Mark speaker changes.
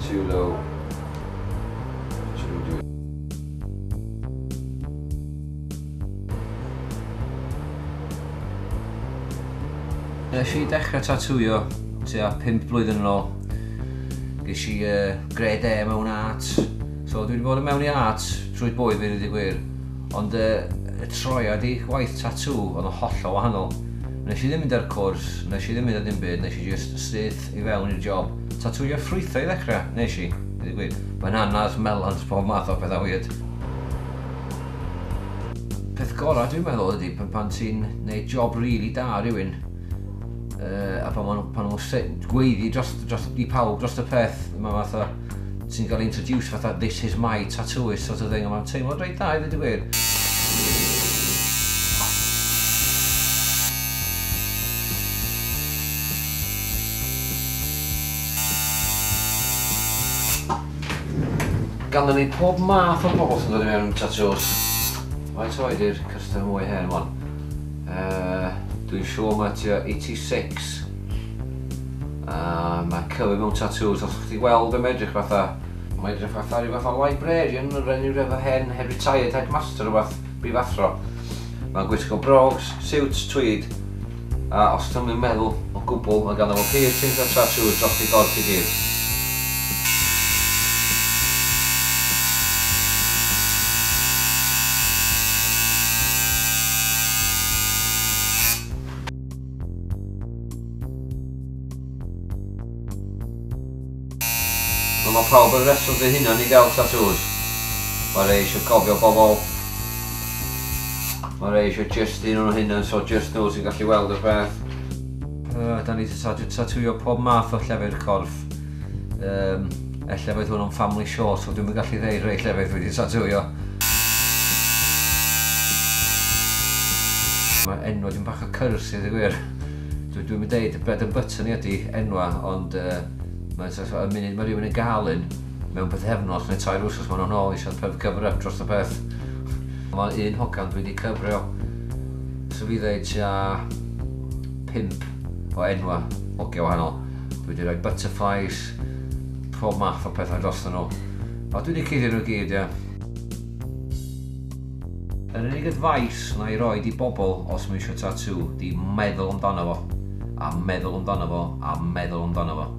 Speaker 1: Too low. Should we do it? Nes i dechrau tatŵio tua 5 blwyddyn yn ôl. Ges i grade A mewn art. So dwi wedi bod yn mewn i art trwy bywyd fi, dweud y gwir. Ond y troiad i gwaith tatŵ oedd yn hollol wahanol. Nes i ddim mynd ar cwrs, nes i ddim mynd ar dim byd, nes i just syth i fewn i'r job. Tatŵio ffrwythau i ddechrau, nes i, dweud y gwir. Bananas, melons, pob math o pethau weird. Peth gorau dwi'n meddwl ydy pan ti'n neud job really da rhywun, a pan nhw'n gweiddi dros i pawb dros y peth, mae fatha, ti'n cael introduce fatha, "This is my tattooist" sort of thing, a mae'n teimlo reit dda i ddweud y gwir. Ganddo ni pob math o bobl sy'n dod i mewn tattoos. Faint oed i'r customer mwy hen wan? Dwi'n siŵr mae tua 86. Mae covered mewn tattoos. Os chdi weld yn edrych fatha, mae'n edrych fatha rhyw fath o librarian, rhyw fath o hen retired headmaster rhywbeth, brifathro. Mae'n gwisgo brogues, suits, tweed, a os ti'n meddwl o gwbl, mae ganddo fo piercings a tattoos dros ei gorff i gyd. Mae pawb yn reswm fy hunan i gael tattoos. Mae rei eisiau cofio bobl. Mae rei eisiau just un o'n hunan, so just nhw sy'n gallu weld y peth. Da ni wedi tatŵio pob math o llefydd corff. Ella fydd hwn yn family show, so dwi'm yn gallu ddeud rei llefydd wedi tatŵio. Mae enwa dim bach o curse i ddweud gwir. Dwi'n mynd deud, bread and butter ni ydi enwa, ond mae'n sort of, y munud mae rhywun yn gael un mewn pythefnos neu 3 wythnos, maen nhw'n ôl eisiau peth cover up dros y peth. Mae un hogan dwi wedi cyfrio, so fi ddeud tua 5 o enwa hogia wahanol. Dwi wedi rhoi butterflies, pob math o pethau dros nhw. A dwi wedi cuddio nhw gyd, ie. Yr unig advice na i roed i bobl os mae eisiau tattoo, di meddwl amdano fo, a meddwl amdano fo, a meddwl amdano fo.